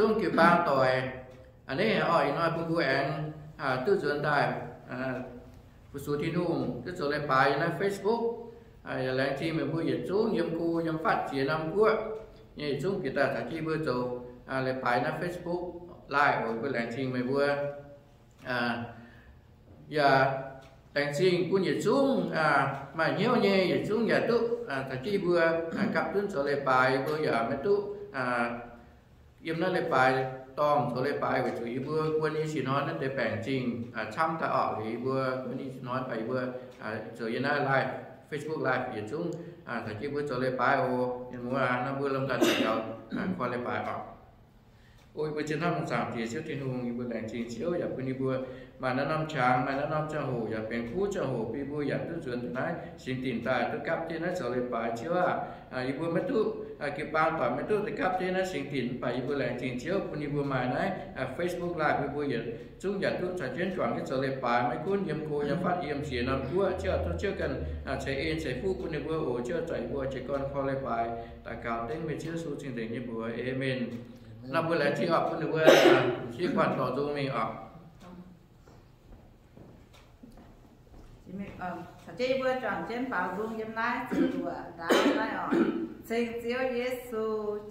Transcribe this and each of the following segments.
zungv jiu-baang doic. A'hneiv orqc, ih hnoi bun mbuo aengx duqv nzuonx daaih fu-sux Tin-Hungh, duqv zoux leiz-baaix yiem naaiv Facebook. Yaac laengz zingh meih mbuo yietc zungv yiem go yiem fatv ziex norm guoqv nyei yietc zungv bieqc daaih caux jienv mbuo zoux leiz-baaix naaiv Facebook Live oc. Mbuo laengz zingh meih mbuo. Yaac laengz zingh bun yietc zungv maaih hnyouv nyei yietc zungv yaac duqv caux jienv mbuo gapv zunv zoux leiz-baaix. Mbuo yaac maiv duqv yiem naaiv leiz-baaix dorngh zoux leiz-baaix weic zuqc yie mbuo guon i sic hnoi naaiv deix baengc zingh camv daaih orqc. Liuz yie mbuo guon i sic hnoi baac yie mbuo zoux yiem naaiv Live, Facebook Live yietc zungv caux jienv mbuo zoux leiz-baaix oc. Mienh muoz aac, nor mbuo lomh nzoih daux gaux koi leiz-baaix oc. O yie mbuo zien hnamv hnyouv zaangc Diex Ziouv Tin-Hungh, yie mbuo laengz zingh Ziouv yaac bun yie mbuo maaih naaiv norm qangx, maaih naaiv norm ziangh hoc yaac benx kuv ziangh hoc bun yie mbuo yaac duqv nzuonx daaih naaiv singx dinc daaih duqv gapv jienv naaiv zoux leiz-baaix Ziouv aah. Yie mbuo maiv duqv jiu-baang doic maiv duqv daaih gapv jienv naaiv singx dinc, mv baac yie mbuo laengz zingh Ziouv bun yie mbuo maaih naaiv Facebook Live, yie mbuo yietc zungv yaac duqv caux jienv juangc jienv zoux leiz-baaix, maiv gunv yiem go yiem fatv yiem ziex norm guoqv. Ziouv duqv Ziouv ganh ceix en ceix fuqv bun yie mbuo oc. Ziouv zaqc yie mbuo jiez gorn koi leiz-baaix daux gaux dengv meih Ziouv Yesu cing-nzengc nyei mbuox. Aamen. Nor mbuo laengz zingh oc bun ninh mbuo hiuv guanh dorh nzung mingh oc. Caux jienv yie mbuo juangc jienv baaux nzung yiem naaiv ziepc luoqc ndaauv naaiv oc. Ceng Ziouv Yesu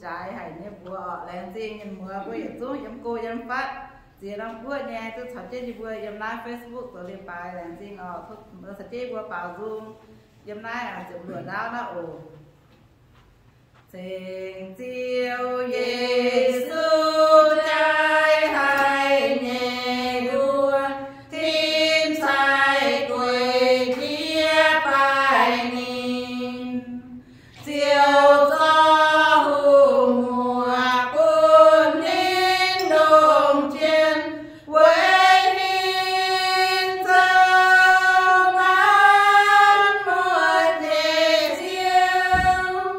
jaaix haic nyei mbuox oc. Laengz zingh mienh muoz mbuo yietc zungv yiem go yiem fatv ziex norm guoqv nyei duqv caux jienv yie mbuo yiem naaiv Facebook zoux leiz-baaix. Laengz zingh oc. Caux jienv yie mbuo baaux nzung yiem naaiv ziepc luoqc ndaauv naaiv oc. Ceng Ziouv Yesu jaaix haic nyei mbuox, tin-sai gueic jiex baaih ninh. Ziouv zorqv hungh muoc bun ninh ndongc jien, weic ninh zoux maanc muotc nyei Ziouv.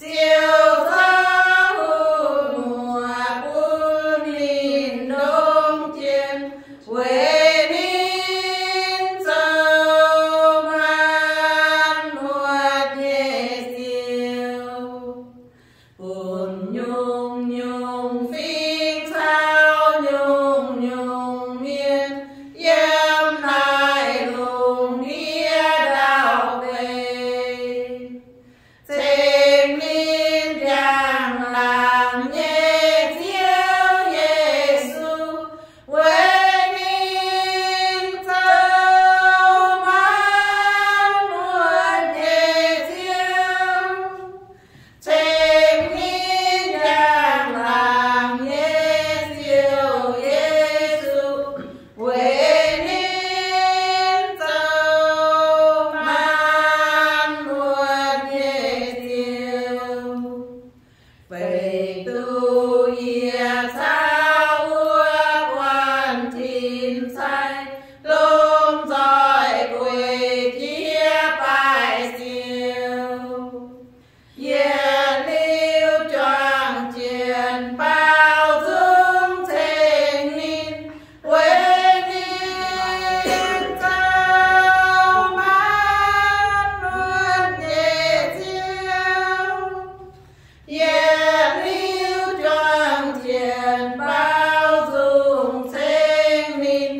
Ziouv zorqv hungh muoc bun ninh ndongc jien, weic ninh zoux maanc muotc nyei Ziouv. Bun nyungc-nyungc fingx caux nyungc-nyungc mienh yiem naaiv lungh ndiev ndau-beih ceng ninh njang-laangc nyei Ziouv Yesu, weic ninh zoux maanc muotc nyei Ziouv. Ceng ninh njang-laangc nyei Ziouv Yesu, weic ninh zoux maanc muotc nyei Ziouv. Beiv duqv yie caux wuov guanh tin-sai lomh nzoih gueic jiex baaih Ziouv. Yietc liuz juangc jienv baaux nzung ceng ninh, weic ninh zoux maanc muotc nyei Ziouv. Yietc liuz juangc jienv baaux nzung ceng ninh,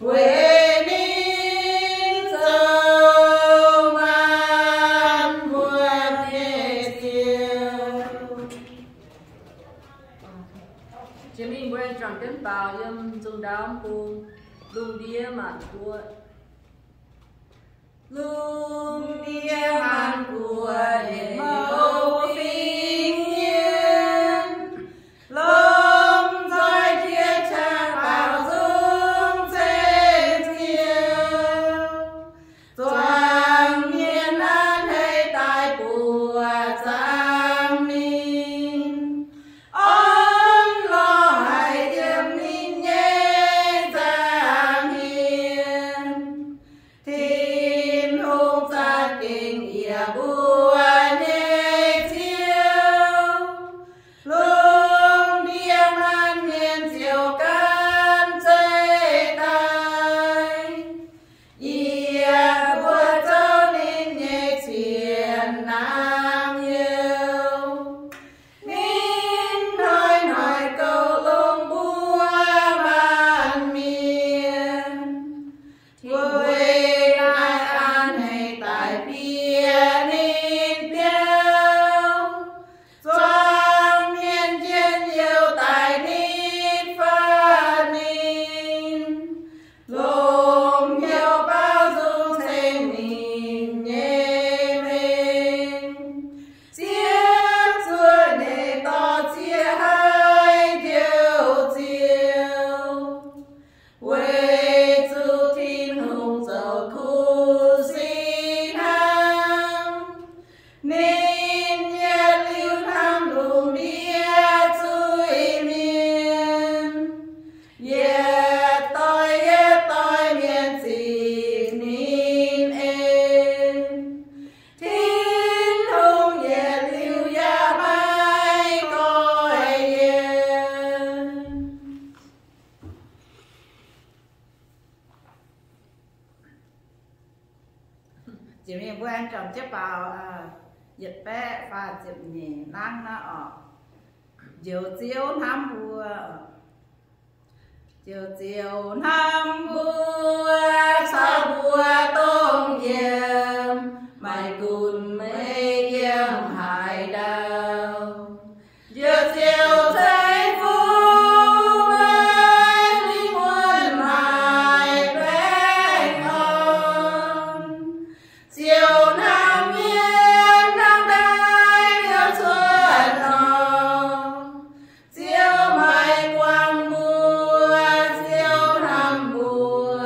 weic ninh zoux maanc muotc nyei Ziouv. Jiex mingh mbuo juangc jienv baaux yiem nzung ndaauv bung, lungh ndiev maanc guoqv. Lungh ndiev maanc guoqv ninh mouc fingx mienh, lomh nzoih jiex qaqv baaux nzung ceng Ziouv. Zuangx mienh hnangv haaix daaih buoqc zaangc ninh, orn lorh haic yiem ninh nyei nza'hmien. Tin-Hungh za'gengh yiem mbuo nyei Mienh mbuo aengx juangc jienv baaux yietc baeqv faah ziepc nyeic nangv naaiv oc. Njoux Ziouv hnamv mbuo. Njoux Ziouv hnamv mbuo, caux mbuo dongh yiem, maiv gunv meih yiem haaix ndau. Njoux Ziouv ceix fuqv meih lingh wuonh maaih baengh orn. Ziouv hnamv mienh hnangv naaiv liuz cuotv nor, Ziouv maiv guangc mbuo, Ziouv hnamv mbuo,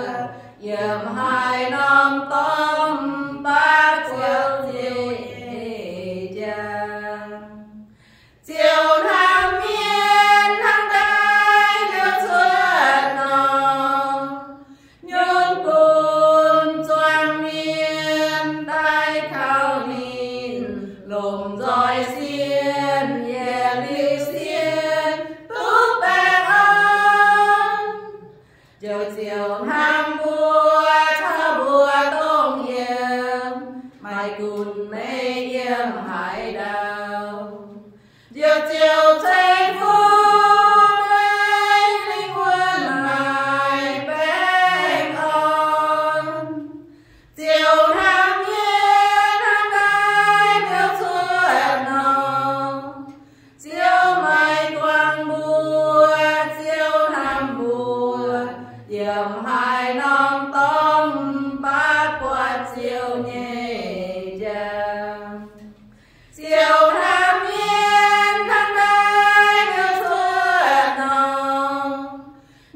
yiem haaix norm dorngx mv baac Ziouv nyei njang. Ziouv hnamv mienh hnangv naaiv liuz cuotv nor, nyunc bun zuangx mienh daaih kaux ninh, lomh nzoih sienh, yietc liuz sienh duqv baengh orn. Njoux Ziouv hnamv mbuo, caux mbuo dongh yiem, maiv gunv meih yiem haaix ndau. Njoux Ziouv ceix fuqv meih lingh wuonh maaih baengh orn. Ziouv hnamv mienh hnangv naaiv liuz cuotv nor, Ziouv maiv guangc mbuo, Ziouv hnamv mbuo, yiem haaix norm dorngx mv baac buatc Ziouv nyei njang. Ziouv hnamv mienh hnangv naaiv liuz cuotv nor,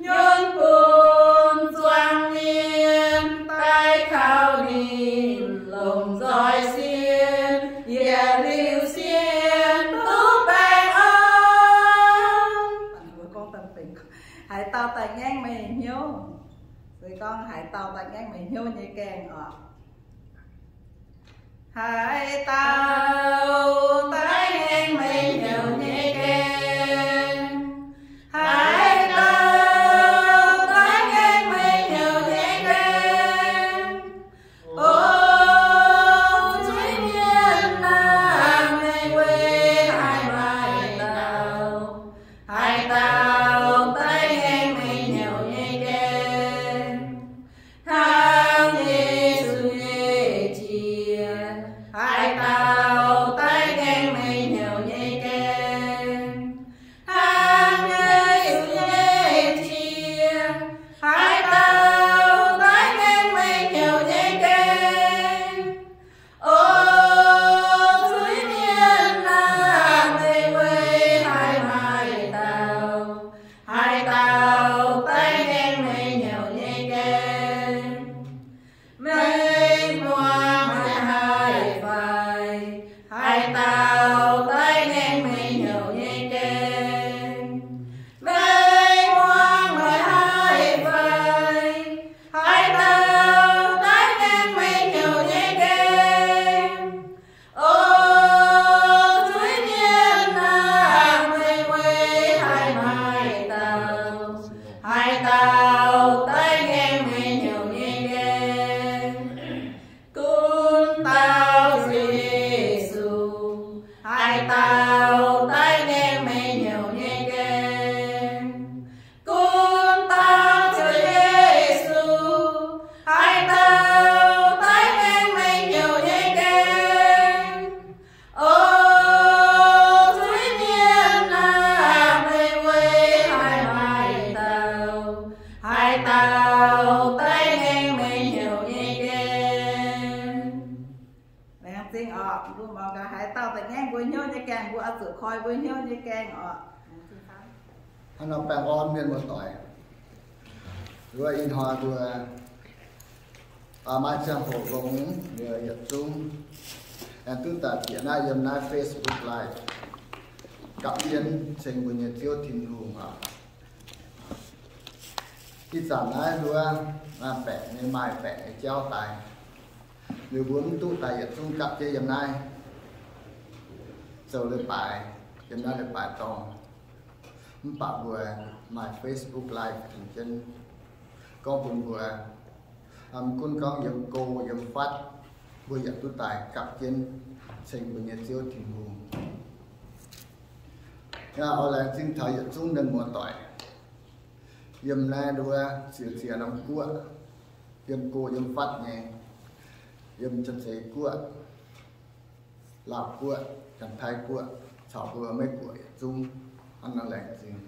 nyunc bun zuangx mienh daaih kaux ninh, lomh nzoih sienh, yietc liuz sienh duqv baengh orn. Haaix dauh daaih ngaengv meih hnyouv? Se gorngv haaix dauh daaih ngaengv meih hnyouv nyei gaengh oc. Haaix dauh daaih ngaengv meih hnyouv nyei gaengh? Haaix dauh daaih ngaengv meih hnyouv nyei gaengh? O zuiz mienh aah! Meih weic haaix maaih dauh? Haaix dauh daaih ngaengv meih hnyouv nyei gaengh? Hnangv Yesu nyei qiex. Haaix dauh daaih ngaengv meih hnyouv nyei gaengh? Hnangv Yesu nyei qiex. Haaix dauh daaih ngaengv meih hnyouv nyei gaengh? O zuiz mienh aah! Meih weic haaix maaih dauh? Haaix dauh daaih ngaengv meih hnyouv nyei gaengh? Meih muangx meih haih fai? Haaix dauh daaih ngaengv meih hnyouv nyei gaengh? Meih muangx meih haih fai? Haaix dauh daaih ngaengv meih hnyouv nyei gaengh? O zuiz mienh aah! Meih weic haaix maaih dauh? Haaix dauh daaih ngaengv meih hnyouv nyei gaengh? Gunv dauh Ziouv Yesu. Haaix dauh daaih ngaengv meih hnyouv nyei gaengh? Gunv dauh Ziouv Yesu. Haaix dauh daaih ngaengv meih hnyouv nyei gaengh? O zuiz mienh aah! Meih weic haaix maaih dauh? Haaix dauh daaih ngaengv meih hnyouv nyei gaengh? Laengz zingh oc. Mbuo muangx gaax haaix dauh daaih ngaengv mbuo hnyouv nyei gaengh, mbuo oix zuqc koi mbuo hnyouv nyei gaengh oc. Hnangv nor baengh orn mienh muoz-doic. Wuov ih hnoi mbuo maiv ziangh hoc longx, yietc zungv aengx duqv daaih bieqc naaiv yiem naaiv Facebook Live gapv jienv ceng mbuo nyei Ziouv Tin-Hungh oc. Ih zanc naaiv mbuo baeqc nyei maaih baeqc nyei jauv daaih, liuz mbuo mv duqv daaih yietc zungv gapv jienv yiem naaiv zoux leiz-baaix, yiem naaiv leiz-baaix dorngh. Mv baac mbuo maaih Facebook Live tengx jienv gorngv bun mbuo, mv gunv gorngv yiem go yiem fatv, mbuo yaac duqv daaih gapv jienv ceng mbuo nyei Ziouv Tin-Hungh. Yaac oix laengz zingh taux yietc zungv mienh muoz-doic yiem naaiv nduov ziex ziex norm guoqv, yiem go yiem fatv nyei, yiem Janx-Zei Guoqv, Laauv Guoqv, Janx-Taiv Guoqv, caux mbuo Meiv Guoqv yietc zungv hnangv nor laengz zingh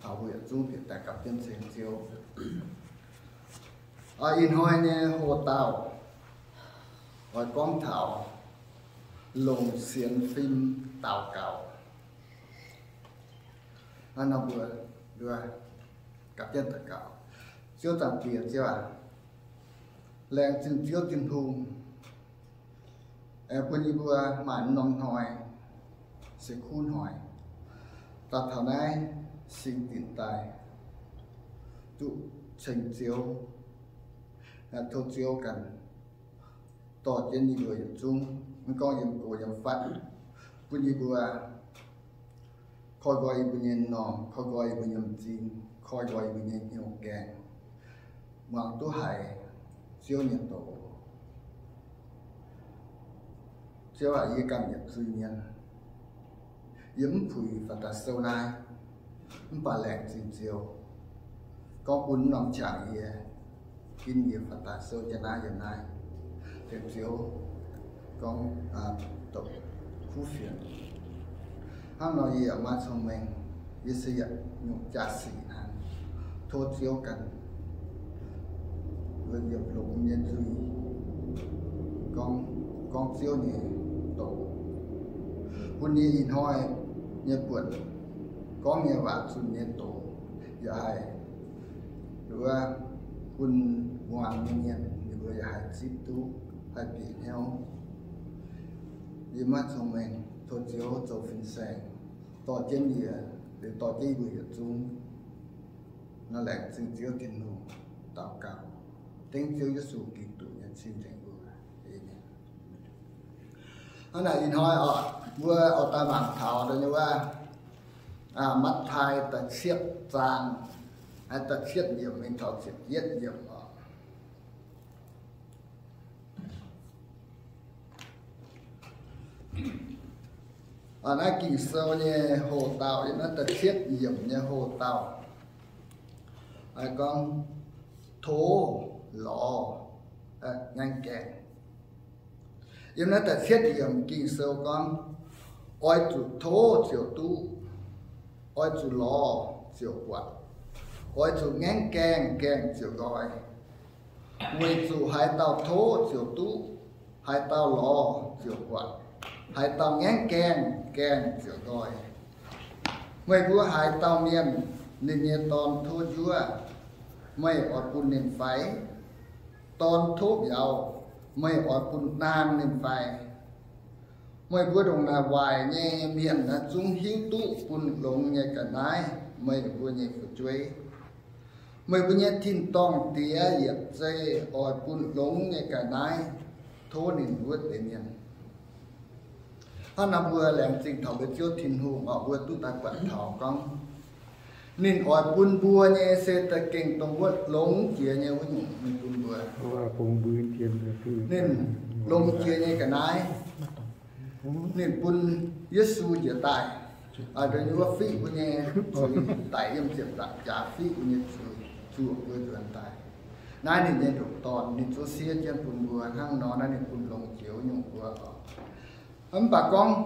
taux mbuo yietc zungv bieqc daaih gapv jienv ceng Ziouv. Ih hnoi nyei hoc-dauh oix gorngv taux longc sienx fim daux gaux. Hnangv nor mbuo gapv jienv daux gaux. Ziouv Zaangc Diex, Ziouv aac, laengz zingh Ziouv Tin-Hungh aengx bun yie mbuo maaih norm hnoi se kuv hnoi daaih taux naaiv singx dinc daaih duqv ceng Ziouv. Tov Ziouv ganh dorh jienv yie mbuo yietc zungv, maiv gorngv yiem go yiem fatv, bun yie mbuo koi nqoi yie mbuo nyei m'normh, koi nqoi yie mbuo nyei m'zing, koi nqoi yie mbuo nyei hnyouv gaengh muangx duqv haiz Ziouv nyei doz. Ziouv aac, yie ganh yietc zuiz-mienh, yie mv puix Faaux Daaih Sou naaiv, mv baac laengz zingh Ziouv gorngv bun norm qangx yie, ginv yie Faaux Daaih Sou jienv naaiv yiem naaiv, tengx Ziouv gorngv doqc kuv fienx. Hnangv nor yie yaac maiv cong-mengh, yie se yietc nyungc jaa-sic hnangv. Tov Ziouv ganh longc yie nyei nzuih gorngv, gorngv Ziouv nyei doz, bun yie ih hnoi nyei buonc gorngv nyei waac zunh nyei doz yaac haih wuov bun muangx nyei mienh ninh mbuo yaac haih zipv duqv, haih bieqc hnyouv. Yie maiv cong-mengh, tov Ziouv zoux fin-saeng dorh jienv yie, liuz dorh jienv yie mbuo yietc zungv. Nor laengz zingh Ziouv Tin-Hungh, daux gaux dengv Ziouv Yesu Giduc nyei cing-nzengc mbuox. Hnangv naaic ih hnoi oc, mbuo oix daaih mangc taux dongh wuov Matv^taai da'cietv zaang, da'cietv yiemc mingh taux ziepc yietv yiemc oc. Naaiv Ging-Sou nyei hoc-dauh, yiem naaiv da'cietv yiemc nyei hoc-dauh, gorngv tov lorz ngaengv gaengh. Yiem naaiv da'cietv yiemc Ging-Sou gorngv, oix zuqc tov ziouc duqv, oix zuqc lorz ziouc buatc, oix zuqc ngaengv gaengh, gaengh ziouc nqoi. Weic zuqc haaix dauh tov ziouc duqv, haaix dauh lorz ziouc buatc, haaix dauh ngaengv gaengh, gaengh ziouc nqoi. Meih mbuo haaix dauh mienh ninh nyei dorn tov njuov, meih oix bun ninh fai? Dorn tov mbiauz, meih oix bun naang ninh fai? Meih mbuo ndongc naaic waaic nyei mienh naaiv zungv hiuv duqv bun longx nyei ga'naaiv meih mbuo nyei fu'jueiv. Meih mbuo nyei tin-dorngh Diex yietc zei oix bun longx nyei ga'naaiv tov ninh wuov deix mienh. Hnangv naaiv mbuo laengz zingh taux mbuo Ziouv Tin-Hungh oc, mbuo duqv daaih buatc taux gorngv ninh oix bun mbuo nyei se da'gengh dongh wuov longx jiex nyei wuov nyungc ninh bun mbuo. Ninh longx jiex nyei ga'naaiv, ninh bun Yesu njiec daaih, dongh wuov fiqv mbuo nyei zuiz, daic yiem ziepc nzaangc jaax fiqv mbuo nyei zuiz, zuoqc mbuo nzuonx daaih. Naaiv ninh nyei ndoqc Dorn, ninh zuov siev jienv bun mbuo. Hnangv nor naaiv ninh bun longx jiex wuov nyungc mbuo oc. Mv baac gorngv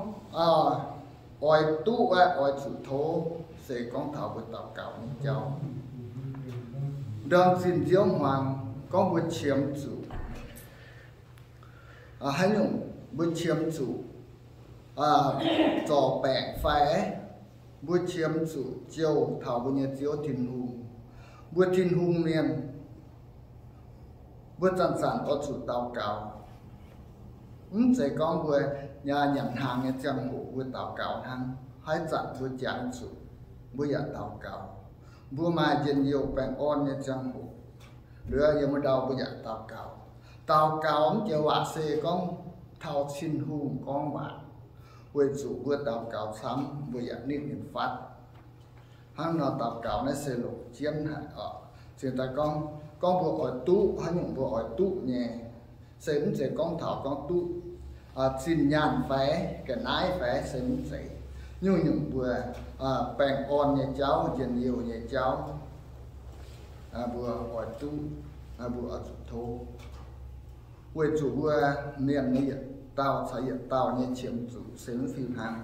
oix duqv, oix zuqc tov, se gorngv taux mbuo daux gaux nyei jauv. Ndorm zinh nziouv hmuangx gorngv mbuo qiemx zuqc haaix nyungc? Mbuo qiemx zuqc zorc baengc fai? Mbuo qiemx zuqc jouh taux mbuo nyei Ziouv Tin-Hungh. Mbuo Tin-Hungh mienh, mbuo zanc-zanc oix zuqc daux gaux. Mv zeiz gorngv mbuo nyanc hnaangx nyei ziangh hoc mbuo daux gaux hnangv. Haaix zanc mbuo jangx zuqc, mbuo yaac daux gaux. Mbuo maaih njien-youh baengh orn nyei ziangh hoc, liuz yiem wuov ndau mbuo yaac daux gaux. Daux gaux mv joux waac se gorngv taux Tin-Hungh gorngv waac, weic zuqc mbuo daux gaux camv mbuo yaac nitv ninh fatv. Hnangv nor daux gaux naaiv se longc jienv haic oc. Cingx daaih gorngv, gorngv mbuo oix duqv haaix nyungc mbuo oix duqv nyei, se mv zeiz gorngv taux gorngv duqv zinh nyaanh fai ga'naaiv fai, se mv zeiz. Nyungc-nyungc mbuo baengh orn nyei jauv, njien-youh nyei jauv, mbuo oix duqv, mbuo oix zuqc tov, weic zuqc mbuo mienh nyei yietc dauh caux yietc dauh nyei qiemx zuqc se mv fih hnangv.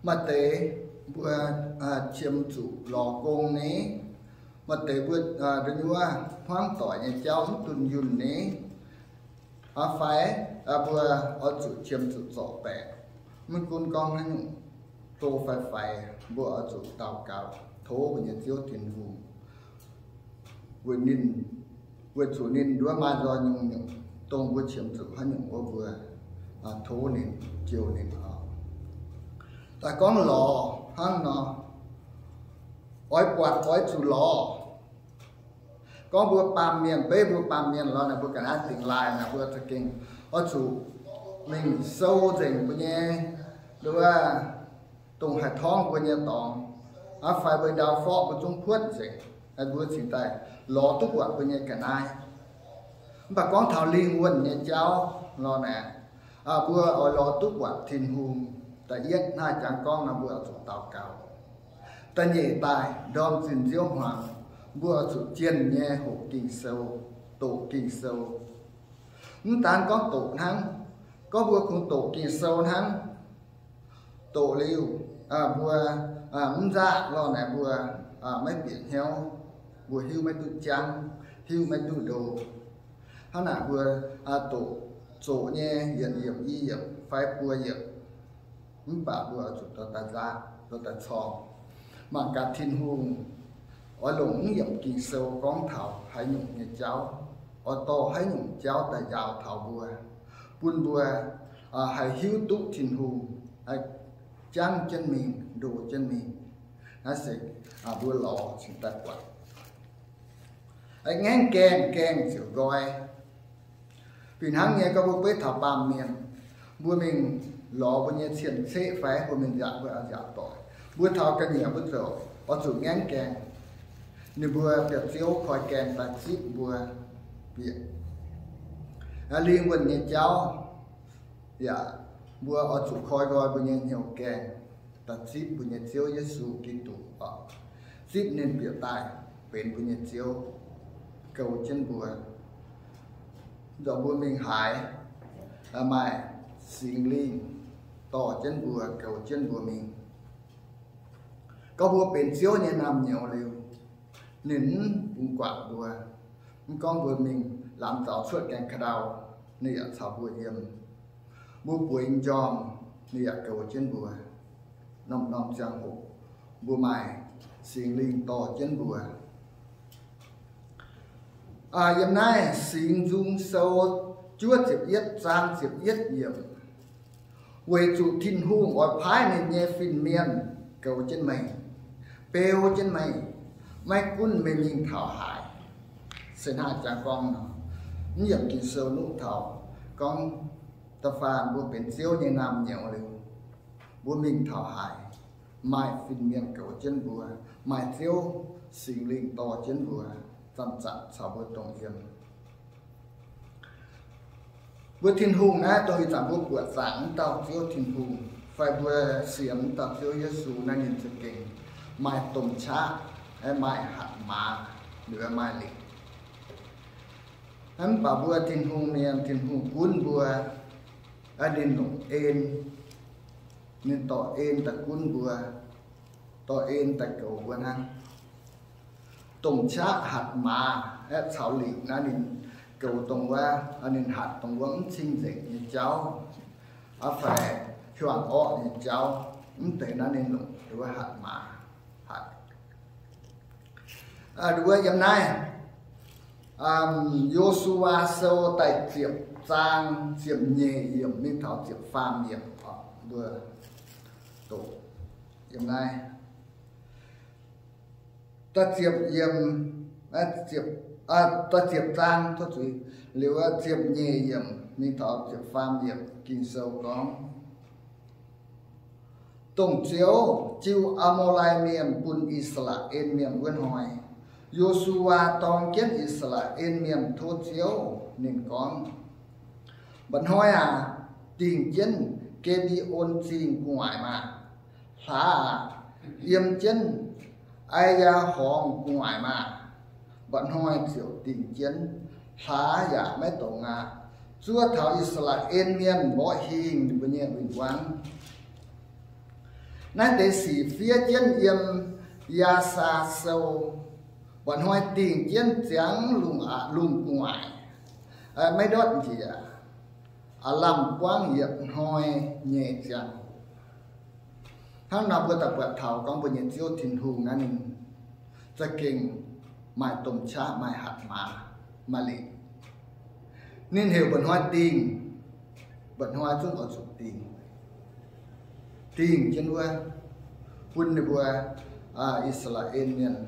Maaih deix mbuo qiemx zuqc lorz gong ni, maaih deix mbuo nduov nyuoqv hmuangv doic nyei jauv mv dunh yunh ni, fai mbuo oix zuqc qiemx zuqc zorc baeqc. Mv gunv gorngv haaix nyungc, hlo fai faix, mbuo oix zuqc daux gaux tov mbuo nyei Ziouv Tin-Hungh, weic zuqc ninh nduov maaih nzoih nyungc-nyungc, dongh mbuo qiemx zuqc haaix nyungc wuov, mbuo tov ninh, jouh ninh oc. Daaih gorngv lorz hnangv nor, oix buatc oix zuqc lorz. Gorngv mbuo baamh mienh, beiv mbuo baamh mienh lorz naaic, mbuo ga'naaiv dingx laaih naaic, mbuo za'gengh oix zuqc mingh sou nzengc mbuo nyei, nduov, dongh haih torngv mbuo nyei dorngx, fai mbuo ndau forv mbuo zungv puotv nzengc, mbuo cingx daaih lorz duqv buatc mbuo nyei ga'naaiv. Mv baac gorngv taux lingh wuonh nyei jauv lorz naaic, mbuo oix lorz duqv buatc Tin-Hungh, da'yietv naaiv jangx gorngv nor mbuo oix zuqc daux gaux. Da'nyeic daaih ndorm zinh nziouv hmuangx, mbuo oix zuqc jienh nyei hoqc Ging-Sou, doqc Ging-Sou. Mv daan gorngv doqc hnangv, gorngv mbuo kungx doqc Ging-Sou hnangv, doqc liuz, mbuo mv nzaqv lorz naaic mbuo maiv bieqc hnyouv, mbuo hiuv maiv duqv jangv, hiuv maiv duqv ndo. Hnangv naaic mbuo doqc zoqc nyei yietc yiemc i yiemc fai buo yiemc, mv baac mbuo oix zuqc dorh daaih nzaqv, dorh daaih corng. Mangc gaax Tin-Hungh oix longc mv yiemc Ging-Sou gorngv taux haaix nyungc nyei jauv, oix dorh haaix nyungc jauv daaih njaaux taux mbuo, bun mbuo haih hiuv duqv Tin-Hungh, haih jangv jienv mingh, ndo jienv mingh. Naaiv se mbuo lorz cingx daaih buatc. Ngaengv gaengh, gaengh ziouc nqoi. Fih hnangv nyei, gorngv mbuo beiv taux baamh mienh, mbuo mingh lorz mbuo nyei cien-ceqv fai mbuo mingh nziaauc, mbuo nziaauc doic, mbuo taux ga'nyiec mbuo ziouc oix zuqc ngaengv gaengh. Ninh mbuo biauv-ziouv koi gaengh daaih zipv mbuo bieqc. Lingh wuonh nyei jauv yaac, mbuo oix zuqc koi nqoi mbuo nyei hnyouv gaengh daaih zipv mbuo nyei Ziouv Yesu Giduc oc. Zipv ninh bieqc daaih benx mbuo nyei Ziouv, goux jienv mbuo, nzormc mbuo mingh haaix, maaih Singx Lingh dorh jienv mbuo, goux jienv mbuo mingh. Gorngv mbuo benx Ziouv nyei naamh nyouz liuz, ninh mv bungx guangc mbuo. Mv gorngv mbuo mingh lamz zaux cuotv gaengh ka'ndau, ninh yaac caux mbuo yiem. Mbuo bueix njormh, ninh yaac goux jienv mbuo. Norm-norm ziangh hoc mbuo maaih Singx Lingh dorh jienv mbuo. Yiem naaiv Singx Nzung Sou juov ziepc yietv zaang ziepc yietv yiemc, weic zuqc Tin-Hungh oix paaiv ninh nyei fin-mienh goux jienv meih, beu jienv meih, maiv gunv meih mingh taux haaix. Se hnangv jangx gorngv nor, mv yiemc Ging-Sou nuqv taux gorngv da'faanh mbuo benx Ziouv nyei naamh nyouz liuz, mbuo mingh taux haaix, maaih fin-mienh goux jienv mbuo, maaih Ziouv Singx Lingh dorh jienv mbuo, zanc-zanc caux mbuo dongh yiem. Mbuo Tin-Hungh naaiv dongh ih zanc mbuo buoqc zaangc wuov dauh Ziouv Tin-Hungh fai mbuo sienx wuov dauh Ziouv Yesu naaiv, ninh za'gengh maaih domh qaqv, maaih hatc maaz, liuz maaih lingc. Mv baac mbuo Tin-Hungh mienh, Tin-Hungh gunv mbuo, ninh longc en, ninh dorh en daaih gunv mbuo, dorh en daaih goux mbuo hnangv. Domh qaqv, hatc maaz, aeqv, caux lingc naaiv ninh goux dongh wuov, ninh hatc dongh wuov mv cing-nzengc nyei jauv, fai hiuang orqv nyei jauv, mv deix naaiv ninh longc wuov hatc maaz hatc. Wuov yiem naaiv Yo^su^waa Sou da'ziepc zaang ziepc nyeic yiemc mingh taux ziepc faam yiemc, mbuo doqc yiem naaiv. Da'ziepc yiemc, da'ziepc zaang, liuz ziepc nyeic yiemc mingh taux ziepc faam yiemc Ging-Sou gorngv, Dongh Ziouv jiu Aa^maa^lai Mienh bun I^saa^laa^en Mienh wuov hnoi, Yo^su^waa dorng jienv I^saa^laa^en Mienh tov Ziouv. Ninh gorngv, Mba'hnoi aac, dingh jienv Ge^mbi^on Zingh gu'nguaaic maah! Hlaax aac, yiem jienv Ai^yaa Horngz gu'nguaaic maah! Mba'hnoi ziouc dingh jienv, hlaax yaac maiv dongz aqv. Zuov taux I^saa^laa^en Mienh mborqv hingh ninh mbuo nyei win-wangv. Naaiv deix sic fiev jienv yiem Yaa^saa Sou. Mba'hnoi dingh jienv ziangx lungh gu'nguaaic, maiv ndortv njiec, aav lamh buangv yietc hnoi nyei ziangh hoc. Hnangv nor mbuo daaih buatc taux gorngv mbuo nyei Ziouv Tin-Hungh naaiv ninh za'gengh maaih domh qaqv, maaih hatc maaz, maaih lingc. Ninh heuc mba'hnoi dingh, mba'hnoi zungv oix zuqc dingh. Dingh jienv wuov, bun ninh mbuo, I^saa^laa^en Mienh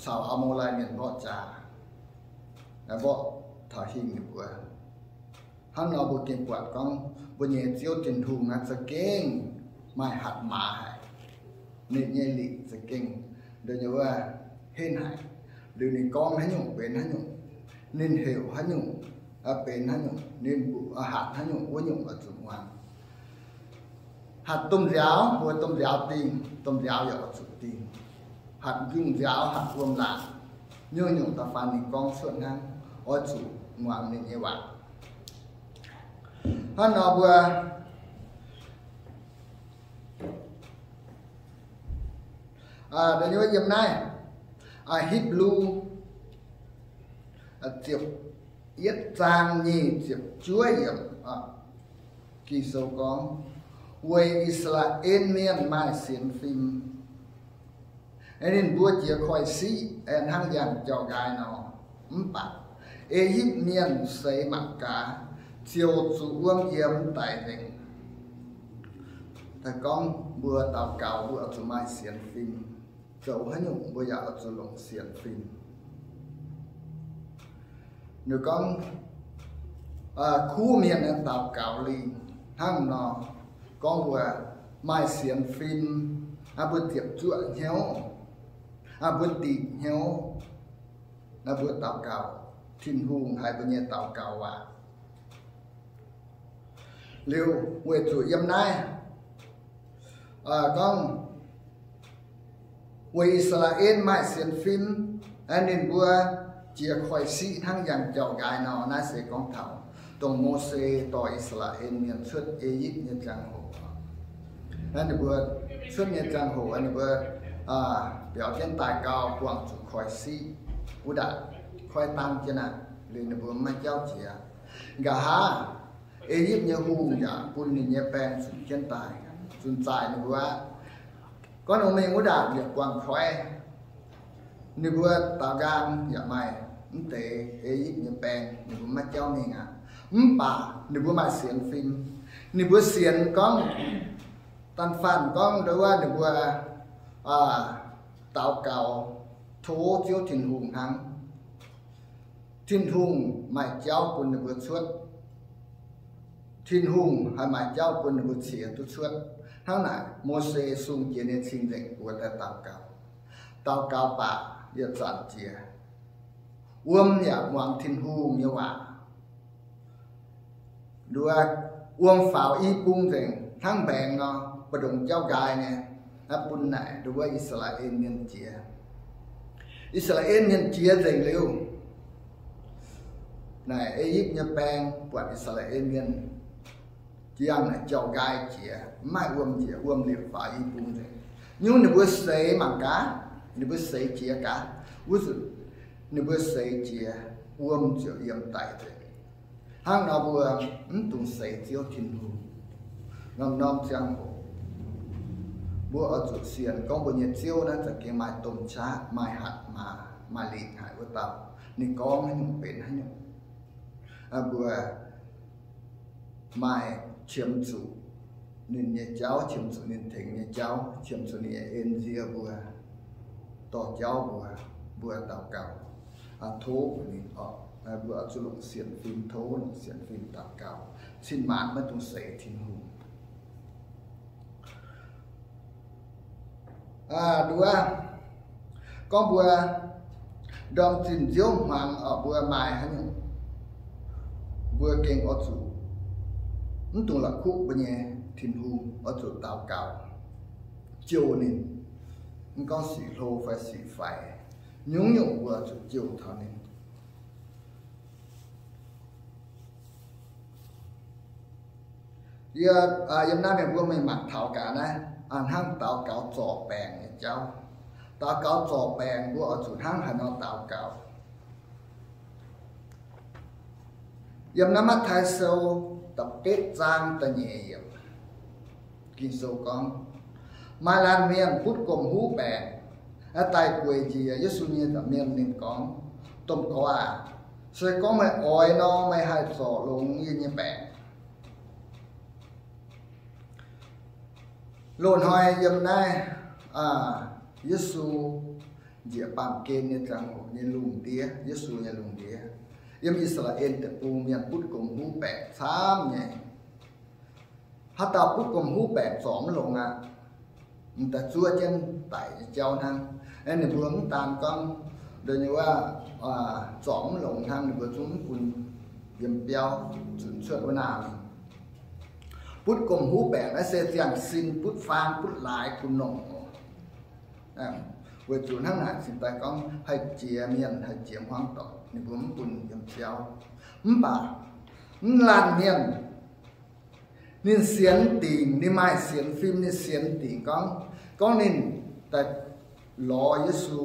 caux Aa^mo^lai Mienh mborqv jaax, mborqv taux hingh ninh mbuo. Hnangv nor mbuo gengh buatc gorngv mbuo nyei Ziouv Tin-Hungh naaiv za'gengh maaih hatc maaz haic. Ninh nyei lingc za'gengh, nduov nyei wuov, henv haic. Liuz ninh gorngv haaix nyungc benx haaix nyungc, ninh heuc haaix nyungc benx haaix nyungc, ninh mbuox hatc haaix nyungc, wuov nyungc oix zuqc muangx. Hatc domh nziaaux, mbuo domh nziaaux dingh, domh nziaaux yaac oix zuqc dingh. Hatc nzungh nziaaux, hatc wuom laangc, nyungc-nyungc da'faanh ninh gorngv cuotv hnangv, oix zuqc muangx ninh nyei waac. Hnangv nor mbuo yiem naaiv Hipv^lu ziepc yietv zaang nyic ziepc juov yiemc, Ging-Sou gorngv, weic I^saa^laa^en Mienh maaih sienx fim, ninh mbuo jiex koiv-siqv hnangv yangh jauv-nqaai nor. Mv baac E^yipv Mienh seix mangc gaax, ziouc zuqc wuom yiem daic nzengc. Daaih gorngv mbuo daux gaux mbuo oix zuqc maaih sienx fim. Zoux haaix nyungc mbuo yaac oix zuqc longc sienx fim. Ninh gorngv, kuv mienh daux gaux lingh hnangv nor, gorngv mbuo maaih sienx fim, mbuo ziepc zuoqv hnyouv, mbuo dingc hnyouv, naaiv mbuo daux gaux, Tin-Hungh haiz mbuo nyei daux gaux waac. Liuz weic zuqc yiem naaiv gorngv, weic I^saa^laa^en maaih sienx fim, ninh mbuo jiex koiv-siqv hnangv yangh jauv-nqaai nor. Naaiv se gorngv taux dongh Mose dorh I^saa^laa^en Mienh cuotv E^yipv nyei ziangh hoc. Naaiv ninh mbuo cuotv nyei ziangh hoc, ninh mbuo biaux jienv daaih gau, buangh zuqc koiv-siqv wuov ndaangc, koiv dangv jienv aqv. Liuz ninh mbuo maiv jauv jiex. Nqa'haav E^yipv nyei hungh yaac bun ninh nyei baeng zunc jienv daaih, zunc zaaic ninh mbuo aqv. Gorngv ninh mbuo mingh wuov ndaangc yaac buangh koiv. Ninh mbuo daaux nqaang yaac maaih mv deix E^yipv nyei baeng, ninh mbuo maiv jauv mingh aqv. Mv baac ninh mbuo maaih sienx fim. Ninh mbuo sienx gorngv, da'faanh gorngv nduov wuov ninh mbuo daux gaux tov Ziouv Tin-Hungh hnangv, Tin-Hungh maaih jauv bun ninh mbuo cuotv. Tin-Hungh haih maaih jauv bun ninh mbuo ciex duqv cuotv. Hnangv naaic, Mose sung jiex nyei cing-nzengc mbuox daaih daux gaux. Daux gaux baac yietc zanc jiex, wuom yaac muangx Tin-Hungh nyei waac. Nduov, wuom faaux i bung nzengc hnangv mbaengx nor, mbu'ndongx jauv nqaai nyei, naaiv bun naaic nduov wuov I^saa^laa^en Mienh jiex. I^saa^laa^en Mienh jiex nzengc liuz, naaic E^yipv nyei baeng buatc I^saa^laa^en Mienh jiex naaic jauv nqaai jiex, mv maaih wuom njiec, wuom liepc faaux i bung nzengc. Nyungc ninh mbuo seix mangc gaax, ninh mbuo seix jiex gaax, wuov zuqc ninh mbuo seix jiex, wuom ziouc yiem daic nzengc. Hnangv nor mbuo mv dungx seix Ziouv Tin-Hungh. Norm-norm ziangh hoc mbuo oix zuqc sienx gorngv mbuo nyei Ziouv naaiv za'gengh maaih domh qaqv, maaih hatc maaz, maaih lingc haic wuov dauh. Ninh gorngv haaix nyungc benx haaix nyungc. Mbuo maaih qiemx zuqc ninh nyei jauv, qiemx zuqc ninh tengx nyei jauv, qiemx zuqc ninh nyei en nzie mbuo, dorh jauv mbuo, mbuo daux gaux, tov ninh oc. Mbuo oix zuqc longc sienx fim tov, longc sienx fim daux gaux, cin-maanc maiv dungx seix Tin-Hungh. Nduov, gorngv mbuo Ndorm zinh nziouv hmuangx oc, mbuo maaih haaix nyungc, mbuo gengh oix zuqc mv dungx la'kuqv mbuo nyei Tin-Hungh, oix zuqc daux gaux jouh ninh. Mv gorngv sic hlo fai sic faix, nyungc-nyungc mbuo zuqc jouh taux ninh. Yie, yiem naaiv mienh mbuo mingh mangc taux gaax naaiv, hnangv daux gaux zorc baengc nyei jauv. Daux gaux zorc baengc mbuo oix zuqc hnangv haaix nor daux gaux. Yiem naaiv Matv^taai Sou da'betv zaang da'nyeic yiemc, Ging-Sou gorngv, maaih laanh mienh butv gomh huv baengc, daaih gueic njiec Yesu nyei nza'hmien. Ninh gorngv, Domh Gorx aac, se gorngv meih oix nor, meih haih zorc longx yie nyei baengc. Loz-hnoi yiem naaiv Yesu njiec baamh gen nyei ziangh hoc nyei lungh ndiev, Yesu nyei lungh ndiev, yiem I^saa^laa^en Deic-Bung mienh butv gomh huv baengc camv nyei. Haaix dauh butv gomh huv baengc zorc mv longx aqv. M'daaih zuov jienv daic nyei jauv hnangv. Ninh mbuo mv daan gorngv nduov nyei waac zorc mv longx hnangv, ninh mbuo zungv mv bun yiem biauv zunc cuotv wuov naamh mingh. Butv gomh huv baengc naaiv se ziangh sin butv faang butv laaix gu'nongc oc. Weic zuqc hnangv naaic cingx daaih gorngv haih jiex mienh, haih jiex hmuangv doic, ninh mbuo mv bun yiem biauv. Mv baac mv laanh mienh ninh sienx dingc, ninh maaih sienx fim, ninh sienx dingc gorngv, gorngv ninh daaih lorz Yesu,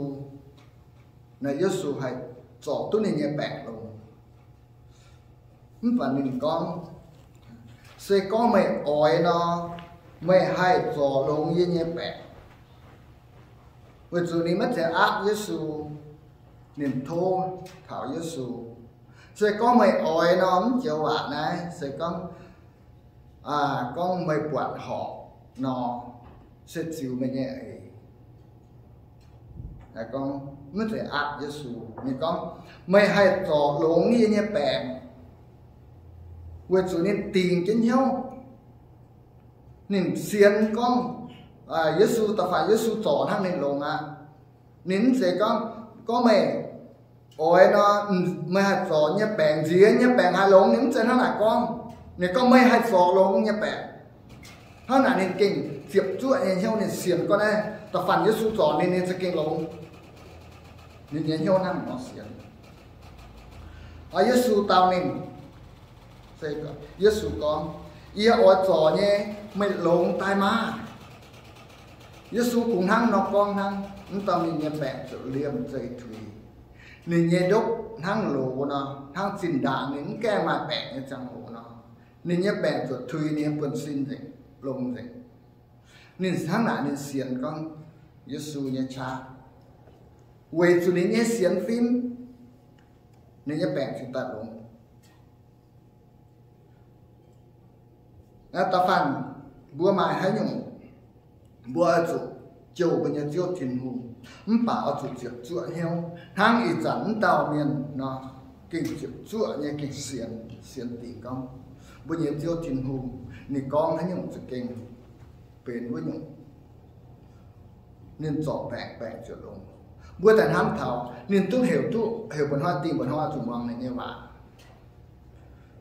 naaiv Yesu haih zorc duqv ninh nyei baengc longx. Mv baac ninh gorngv, se gorngv meih oix nor, meih haih zorc longx yie nyei baengc. Weic zuqc ninh maiv zeiz aapv Yesu, ninh tov taux Yesu. Se gorngv meih oix nor, mv joux waac naaiv se gorngv, gorngv meih buatc horpc nor, se ziux meih nyei eix. Gorngv maiv zeiz aapv Yesu, ninh gorngv, meih haih zorc longx yie nyei baengc, weic zuqc ninh dingc jienv hnyouv. Ninh sienx gorngv Yesu, da'faanh Yesu zorc hnangv ninh longx aqv. Ninh mv zeiz gorngv, gorngv meih oix nor, meih haih zorc nyei baengc, nziex nyei baengc haih longx. Ninh mv zeiz hnangv naaic gorngv. Ninh gorngv meih haih zorc longx nyei baengc. Hnangv naaic ninh gengh ziepc zuoqv nyei hnyouv, ninh sienx gorngv naaiv da'faanh Yesu zorc ninh, ninh za'gengh longx. Ninh nyei hnyouv hnangv nor sienx. Yesu dau ninh, Yesu gorngv, yie oix zorc nyei, meih longx daaih maah! Yesu kungx hnangv nor gorngv hnangv, mv daan ninh nyei baengc ziouc liemh zeih tuix. Ninh nyei ndopv hnangv loz nor, hnangv zinh ndaangc ninh mv gaengh maaih baengc nyei ziangh hoc nor, ninh nyei baengc ziouc tuix, ninh nyei buonv-sin nzengc, longx nzengc. Ninh hnangv naaic ninh sienx gorngv Yesu nyei qaqv, weic zuqc ninh nyei sienx fim, ninh nyei baengc cingx daaih longx. Da'faanh mbuo maaih haaix nyungc, mbuo oix zuqc jouh mbuo nyei Ziouv Tin-Hungh, mv baac oix zuqc ziepc zuoqv hnyouv. Hnangv ih zanc mv dauh mienh nor, gengh ziepc zuoqv nyei gengh sienx, sienx dingc gorngv mbuo nyei Ziouv Tin-Hungh ninh gorngv haaix nyungc za'gengh benx wuov nyungc. Ninh zorc baengc, baengc ziouc longx. Mbuo daaih hnamv taux ninh duqv heuc duqv, heuc mba'hnoi dingh, mba'hnoi zuqc muangx ninh nyei waac.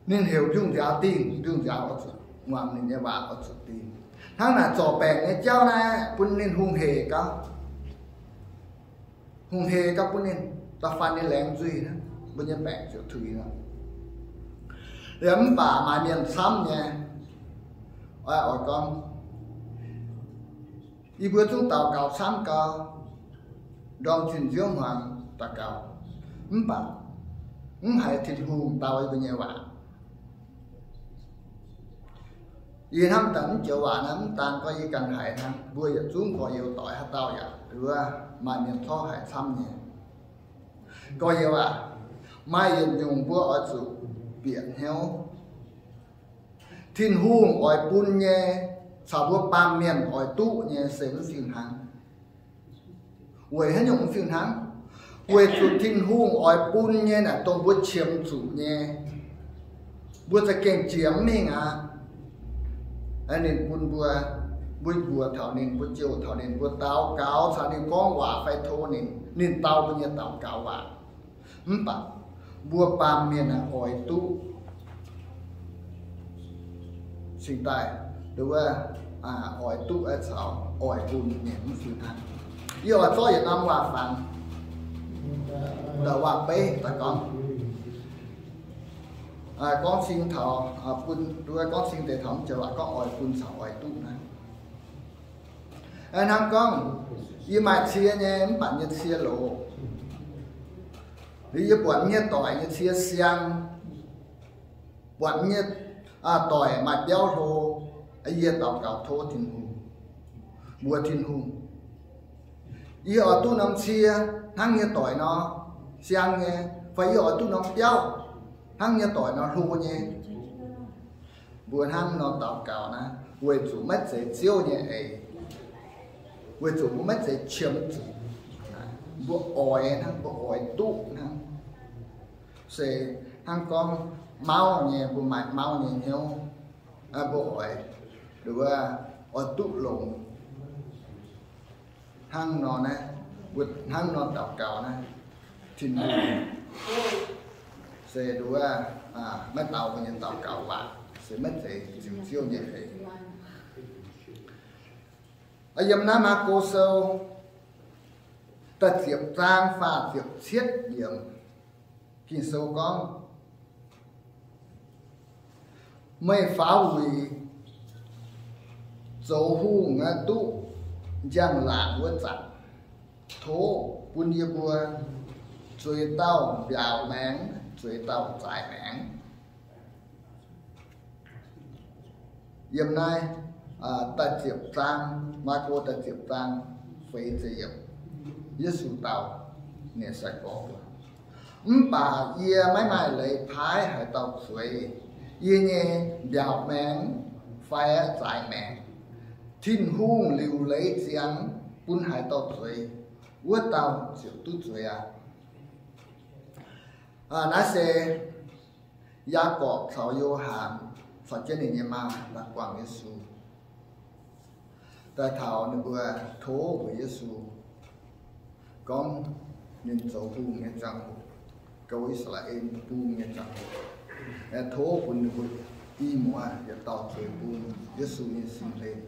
Ninh heuc mbiungc nziaaux dingh, mbiungc nziaaux oix zuqc muangx ninh nyei waac, oix zuqc dingh. Hnangv naaic zorc baengc nyei jauv naaiv bun ninh hungh hec gauh, hungh hec gauh bun ninh da'faanh ninh laengz nzuih, mbuo nyei baengc ziouc tuix nor. Liuz mv baac maaih mienh camv nyei, oix, oix gorngv, yie mbuo zungv daux gaux camv gauh, ndorm zinh nziouv hmuangx daux gaux, mv baac mv haiz Tin-Hungh dau yie mbuo nyei waac. Yie hnamv daaih mv joux waac naaiv mv daan gorngv yie ganh haiz hnangv, mbuo yietc zungv gorx-youz doic haaix dauh yaac wuov, maaih mienh corc haiz camv nyei. Gorx-youz aac, maaih yietc nyungc mbuo oix zuqc bieqc hnyouv. Tin-Hungh oix bun nyei caux mbuo baamh mienh oix duqv nyei se mv fih hnangv. Weic haaix nyungc mv fih hnangv? Weic zuqc Tin-Hungh oix bun nyei naaic dongh mbuo qiemx zuqc nyei, mbuo za'gengh jiex mv mingh aqv. Ninh bun mbuo, mbuo mbuox taux ninh, mbuo jouh taux ninh, mbuo daux gaux caux ninh gorngv waac fai tov ninh, ninh dau mbuo nyei daux gaux waac. Mv baac mbuo baamh mienh aah, oix duqv cingx daaih nduov, oix duqv caux oix bun mienh mv fih hnangv. Yie oix zorqv yietc norm waac-fangx, waac-beiv daaih gorngv, gorngv cing taux bun, nduov, gorngv cing deix taux mv joux waac gorngv oix bun caux oix duqv naaiv. Hnangv gorngv yie maaih cie nyei, mv baac nyei cie loz, liuz yie buatc nyei doic nyei cie siang, buatc nyei doic maaih biauv hlo, yie daux gaux tov Tin-Hungh, mbuox Tin-Hungh, yie oix duqv norm cie hnangv nyei doic nor siang nyei, fai yie oix duqv norm biauv hnangv nyei doic nor hlo nyei. Mbuo hnangv nor daux gaux naaiv weic zuqc maiv zeiz Ziouv nyei eix, weic zuqc mbuo maiv zeiz qiemx zuqc. Mbuo oix hnangv, mbuo oix duqv hnangv. Se hnangv gorngv mauv nyei, mbuo maaih mauv nyei hnyouv, mbuo oix, nduov, oix duqv longx. Hnangv nor naaiv, mbuo hnangv nor daux gaux naaiv, Tin-Hungh se nduov, maiv dau mbuo nyei daux gaux waac, se maiv zeiz ziux Ziouv nyei eix. Yiem naaiv Maako Sou da'ziepc zaang faah ziepc cietv yiemc, Ging-Sou gorngv, meih faaux wuic zoux hungh aqv, duqv njang-laangc wuov zanc, tov bun yie mbuo zueiz dauh mbiaauc maengx, zueiz dauh zaaix maengx. Yiem naaiv da'ziepc zaang, Maako da'ziepc zaang feix ziepc yiemc, Yesu dau ninh nyei sai-gorx, mv baac yie maiv maaih leiz paaiv haaix dauh zueiz yie nyei mbiaauc maengx fai zaaix maengx. Tin-Hungh liuc leiz ziangx bun haaix dauh zueiz, wuov dauh ziouc duqv zueiz aqv. Naaiv se Yaagorpc caux Yo^han caux jienv ninh nyei maa daaih guangc Yesu, daaih taux ninh mbuo tov mbuox Yesu gorngv ninh zoux hungh nyei ziangh hoc, goux I^saa^laa^en Bung nyei ziangh hoc, tov bun ninh mbuo i muoz yietc dauh zueiz bun Yesu nyei sin hlen.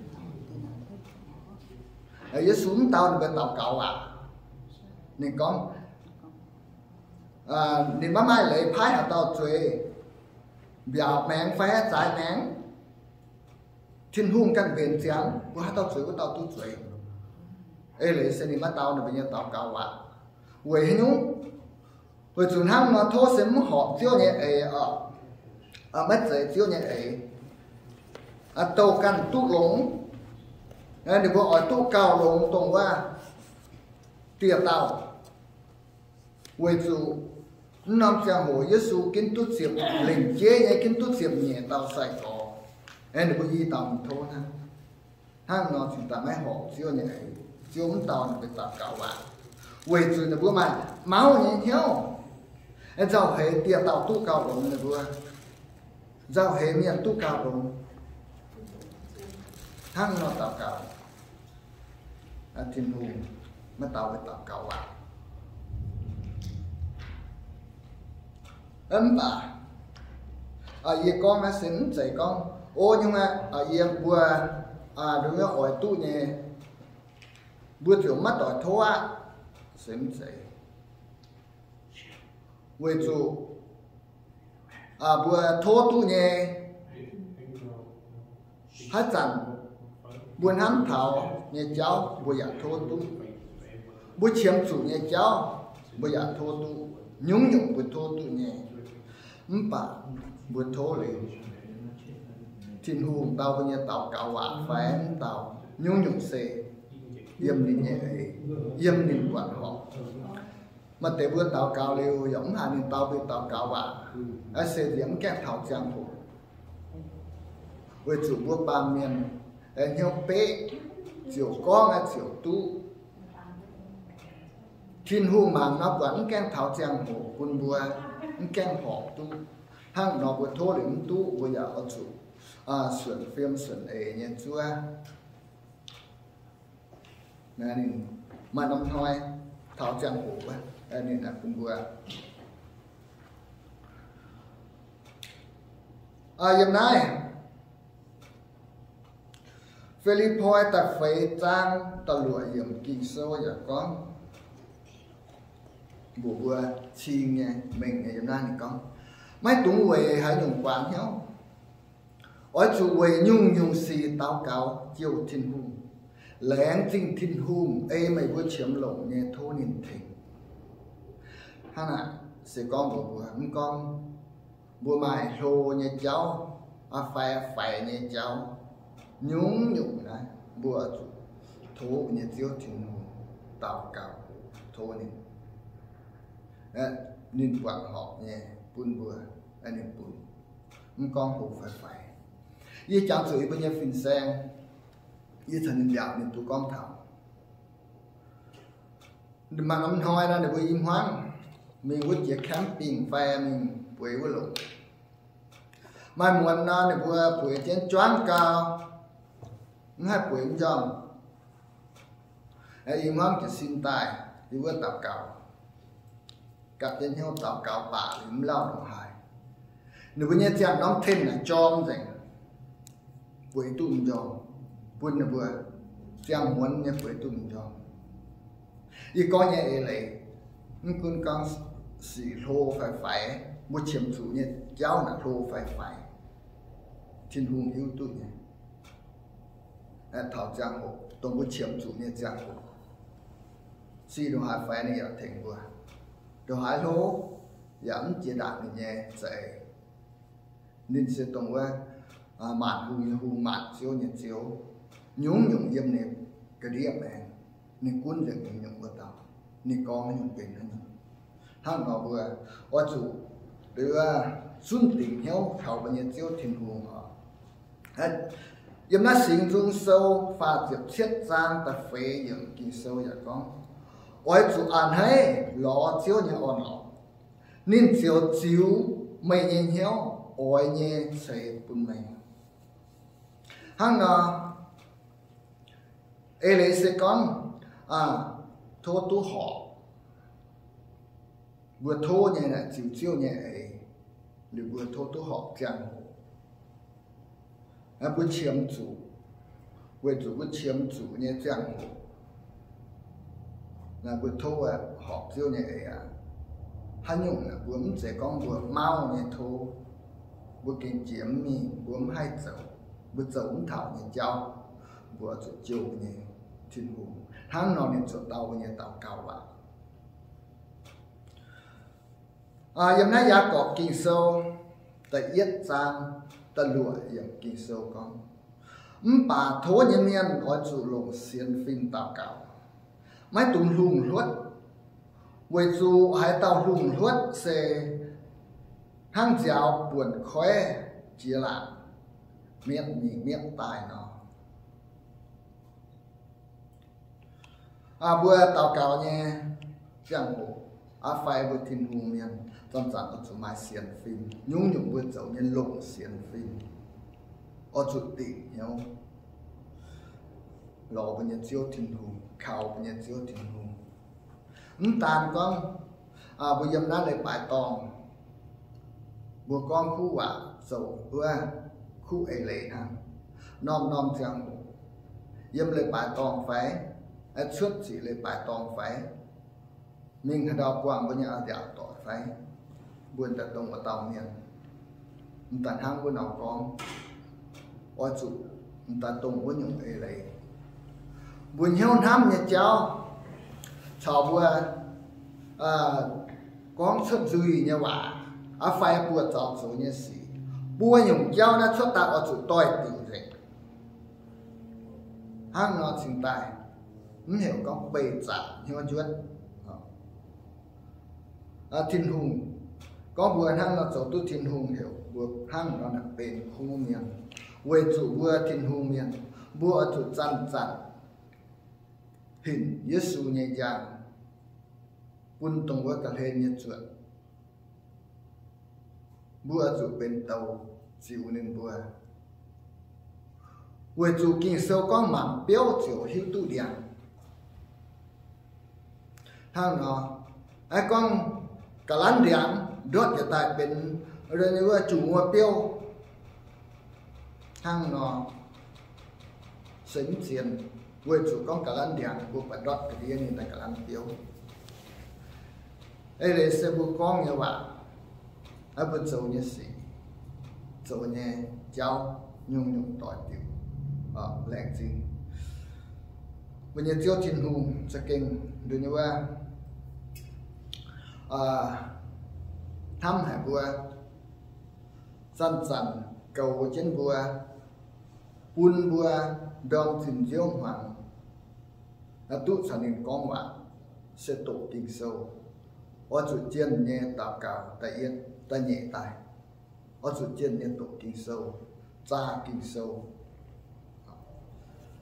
Yesu mv dau ninh mbuo daux gaux aac. Ninh gorngv, ninh maiv maaih leiz paaiv haaix dauh zueiz, mbiaauc maengx fai zaaix maengx. Tin-Hungh ganh mbenc ziangx bun haaix dauh zueiz wuov dauh duqv zueiz. Eix leiz se ninh maiv dau ninh mbuo nyei daux gaux waac. Weic haaix nyungc? Weic zuqc hnangv nor tov se mv horpc Ziouv nyei eix oc, maiv zeiz Ziouv nyei eix. Douh ganh duqv longx, ninh mbuo oix duqv gauh longx dongh wuov dieh dauh. Weic zuqc mv norm ziangh hoc Yesu ginv duqv ziepc, lengc jeiv nyei ginv duqv ziepc nyeic dauh sai-gorx, ninh mbuo i dauh mingh tov hnangv. Hnangv nor cingx daaih maiv horpc Ziouv nyei eix. Ziouv mv dau ninh mbuo daux gaux waac, weic zuqc ninh mbuo maaih mauv nyei hnyouv, nzauh heix dieh dauh duqv gauh longx ninh mbuo, nzauh heix mienh duqv gauh longx. Hnangv nor daux gaux, Tin-Hungh maiv dau mbuo daux gaux waac. Mv baac yie gorngv naaiv se mv zeiz gorngv, o, nyungc aqv, yie mbuo nduov oix duqv nyei, mbuo ziouc maiv doix tov aqv, se mv zeiz. Weic zuqc mbuo tov duqv nyei, haaix zanc mbuo hnamv taux nyei jauv mbuo yaac tov duqv. Mbuo qiemx zuqc nyei jauv mbuo yaac tov duqv. Nyungc-nyungc mbuo tov duqv nyei. Mv baac mbuo tov liuz, Tin-Hungh dau mbuo nyei daux gaux waac fai mv dau, nyungc-nyungc se yiem ninh nyei eix, yiem ninh buatc horpc. Maaih deix mbuo daux gaux liuz yaac mv haiz ninh dau mbuo daux gaux waac, se nziex mv gaengh taux ziangh hoc. Weic zuqc mbuo baamh mienh hnyouv beqv, ziouc gorngv ziouc duqv. Tin-Hungh mangc nor buatc mv gaengh taux ziangh hoc bun mbuo mv gaengh horpc duqv. Hnangv nor mbuo tov liuz mv duqv, mbuo yaac oix zuqc suonc fim suonc eix nyei zuov. Ninh maaih norm hnoi taux ziangh hoc wuov, ninh bun mbuo Yiem naaiv Fi^lipv^poi da'feix zaang da'luoqc yiemc Ging-Sou yaac gorngv, mbuox mbuo cing nyei, mengh nyei. Yiem naaiv ninh gorngv, maiv dungx weic haaix nyungc guaax hnyouv. Oix zuqc weic nyungc-nyungc sic daux gaux jouh Tin-Hungh. Laengz zingh Tin-Hungh ei meih mbuo qiemx longc nyei tov ninh tengx. Hnangv naaic se gorngv mbuox mbuo, mv gorngv mbuo maaih hlo nyei jauv, aa, fai faix nyei jauv, nyungc-nyungc naaiv mbuo zuqc tov mbuo nyei Ziouv Tin-Hungh daux gaux, tov ninh, ninh buatc horpc nyei bun mbuo, ninh bun, mv gorngv hlo fai faix. Yie jangx zuqc yie mbuo nyei fin-saeng, yie caux ninh mbiaauc ninh duqv gorngv taux, maaih norm hnoi nor ninh mbuo i hmuangv mingh wuov jiex camping fai mingh bueix wuov longc. Maaih muonz nor ninh mbuo bueix jienv juangv gau, mv haih bueix mv njormh. I hmuangv jiez sin daaih yiem wuov daux gaux, gapv jienv hnyouv daux gaux baac liuz mv lauh ndongc haaix. Ninh mbuo nyei ziangh norm tent naaic jorm nzengc, bueix duqv mv njormh, bun ninh mbuo ziangh muonz nyei bueix duqv mv njormh. Yie gorngv nyei eix leiz, mv gunv gorngv sic hlo fai faix, mbuo qiemx zuqc nyei jauv naaic hlo fai faix, Tin-Hungh hiuv duqv nyei. Taux ziangh hoc, dongh mbuo qiemx zuqc nyei ziangh hoc, sic ndongc haaix faix ninh yaac tengx mbuo. Ndongc haaix hlo yaac mv jiex ndaangc ninh nyei za'eix. Ninh se dongh wuov maanc hungh nyei Hungh, maanc ziouv nyei Ziouv. Nyungc-nyungc yiem ninh ga'ndiev maengx, ninh gunv nzengc nyungc-nyungc wuov dauh. Ninh gorngv haaix nyungc benx haaix nyungc. Hnangv nor mbuo oix zuqc zunv dingc hnyouv kaux mbuo nyei Ziouv Tin-Hungh oc. Yiem naaiv Singx Nzung Sou faah ziepc cietv zaang da'feix yiemc Ging-Sou yaac gorngv, oix zuqc a'hneiv lorz Ziouv nyei orn-lorqc. Ninh ziouc ziux meih nyei hnyouv oix nyei ceix bun meih. Hnangv nor, eix leiz se gorngv tov duqv horpc. Mbuo tov nyei naaic ziux Ziouv nyei eix, liuz mbuo tov duqv horpc ziangh hoc. Mbuo qiemx zuqc, weic zuqc mbuo qiemx zuqc nyei ziangh hoc, mbuo tov horpc Ziouv nyei eix aqv. Haaix nyungc mbuo mv zeiz gorngv mbuo mauv nyei tov, mbuo gengh jiex mv mingh, mbuo mv haih zoux, mbuo zoux mv taux nyei jauv, mbuo zuqc jouh nyei Tin-Hungh. Hnangv nor ninh zuqc dau mbuo nyei daux gaux waac. Yiem naaiv Yaagorpc Ging-Sou da'yietv zaang da'luoqc yiemc Ging-Sou gorngv, mv baac tov nyei mienh oix zuqc longc sienx fim daux gaux, maiv dungx hlungh hluotv, weic zuqc haaix dauh hlungh hluotv se hnangv nziaaux buonc koiv jiex laangc, mietv mingh mietv daaih nor. Mbuo daux gaux nyei ziangh hoc, aa, fai mbuo Tin-Hungh mienh zanc-zanc oix zuqc maaih sienx fim. Nyungc-nyungc mbuo zoux nyei longc sienx fim, oix zuqc dingc hnyouv lorz mbuo nyei Ziouv Tin-Hungh, kaux mbuo nyei Ziouv Tin-Hungh. Mv daan gorngv mbuo yiem naaiv leiz-baaix dorngh, mbuo gorngv kuv waac zoux wuov kuv eix leiz hnangv. Norm-norm ziangh hoc, yiem leiz-baaix dorngh fai, cuotv ziqc leiz-baaix dorngh fai, mingh haaix ndau buangh mbuo nyei a'nziaauc doic fai, mbuo daaih dongh wuov dauh mienh, m'daaih hnangv wuov nor gorngv, oix zuqc m'daaih dongh wuov nyungc eix leiz. Mbuo hnyouv hnamv nyei jauv caux mbuo gorngv cuotv nzuih nyei waac, aa, fai buoz-zaux zoux nyei sic, buo nyungc jauv naaiv cuotv daaih oix zuqc doix-diuc nzengc. Hnangv nor cingx daaih mv heuc gorngv beih zaangc hnyouv njuotv. Tin-Hungh gorngv mbuo hnangv nor zoux duqv Tin-Hungh heuc mbuo hnangv nor naaic benx kuv mienh, weic zuqc mbuo Tin-Hungh mienh, mbuo oix zuqc zanc-zanc hinc Yesu nyei njang, bun dongh wuov ga'hlen nyei zuotc. Mbuo zuqc benx douz ziux ninh mbuo, weic zuqc Ging-Sou gorngv mangc biouv ziouc hiuv duqv ndiangx. Hnangv nor, aa, gorngv ga'lanv ndiangx ndortv njiec daaih benx wuov juqc muoz biouv, hnangv nor se mv zien, weic zuqc gorngv ga'lanv ndiangx mbuo buatc ndortv ga'ndiev ninh daaih ga'lanv biouv. Eix leiz se mbuo gorngv nyei waac, naaiv mbuo zoux nyei sic, zoux nyei jauv, nyungc-nyungc doix diuc, laengz zingh mbuo nyei Ziouv Tin-Hungh za'gengh nduqc nyei wuov, hnamv haic mbuo, zanc-zanc goux jienv mbuo, bun mbuo ndorm zinh nziouv hmuangx, duqv caux ninh gorngv waac, se doqc Ging-Sou. Oix zuqc jienh nyei daux gaux da'yietv da'nyeic daaih, oix zuqc jienh nyei doqc Ging-Sou, zaah Ging-Sou,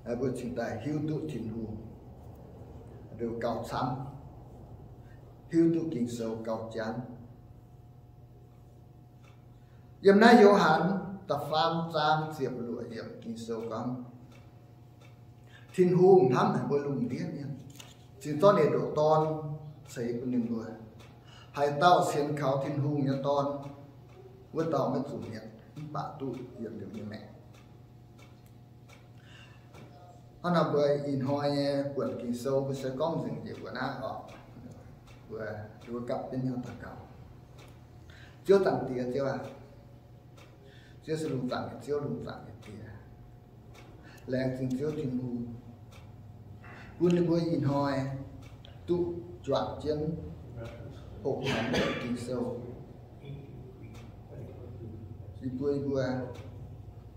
mbuo cingx daaih hiuv duqv Tin-Hungh gauh camv, hiuv duqv Ging-Sou gauh janv. Yiem naaiv Yo^han da'faam zaang ziepc luoqc yiemc Ging-Sou gorngv, Tin-Hungh hnamv haic mbuo lungh ndiev mienh, cingx zorqv ninh ndoqc Dorn ceix bun ninh mbuo. Haaix dauh sienx kaux Tin-Hungh nyei Dorn, wuov dauh maiv zuqc mietc, mv baac duqv yietc liuz nyei maengc. Hnangv naaic mbuo ih hnoi nyei buonc Ging-Sou mbuo se gorngv nzengc njiec mbuo naaiv oc. Mbuo, mbuo gapv jienv hnyouv daux gaux. Ziouv Zaangc Diex, Ziouv aac, Ziouv se lungh zaangc nyei Ziouv, lungh zaangc nyei Diex. Laengz zingh Ziouv Tin-Hungh bun ninh mbuo ih hnoi duqv juangc jienv hoqc Ging-Sou. Yie mbuo, yie mbuo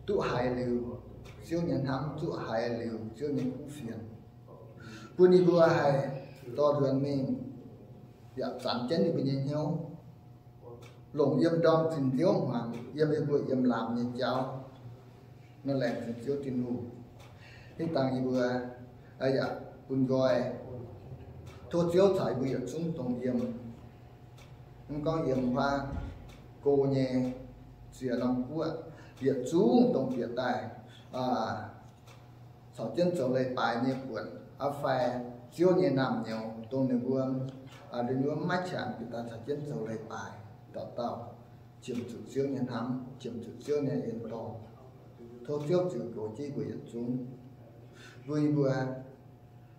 duqv haiz liuz Ziouv nyei hnamv, duqv haiz liuz Ziouv nyei kuv fienx, bun yie mbuo haih dorh nzuonx mingh yaac zanc jienv yie mbuo nyei hnyouv, longc yiem ndorm zinh nziouv hmuangx, yiem yie mbuo yiem laamz nyei jauv, nor laengz zingh Ziouv Tin-Hungh. Ih dangh yie mbuo yaac bun nqoi, tov Ziouv caux yie mbuo yietc zungv dongh yiem, mv gorngv yiem wuov go nyei ziex norm guoqv, yietc zungv dongh bieqc daaih caux jienv zoux leiz-baaix nyei buonc, aa fai Ziouv nyei naamh nyouz, dongh ninh mbuo nduov maiv qangx bieqc daaih caux jienv zoux leiz-baaix, dauh dauh qiemx zuqc Ziouv nyei hnamv, qiemx zuqc Ziouv nyei en dorngh. Tov Ziouv ziux goux jienv mbuo yietc zungv, bun yie mbuo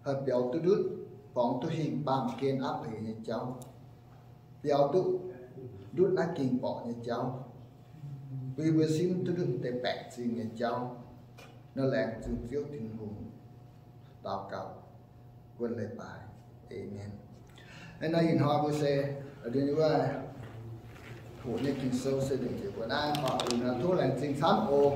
haih biaux duqv ndutv, borngz duqv hingh, baamh gen aapv eix nyei jauv, biaux duqv ndutv naaiv ging-borqc nyei jauv, bun yie mbuo simv duqv ndutv deix baeqc zingh nyei jauv. Nor laengz zingh Ziouv Tin-Hungh. Daux gaux guon leiz-baaix. Aamen. Hnangv naaiv ih hnoi mbuo se nduov wuov hoqc nyei Ging-Sou se nzengc jiex mbuo naaiv oc. Tov laengz zingh camv oc.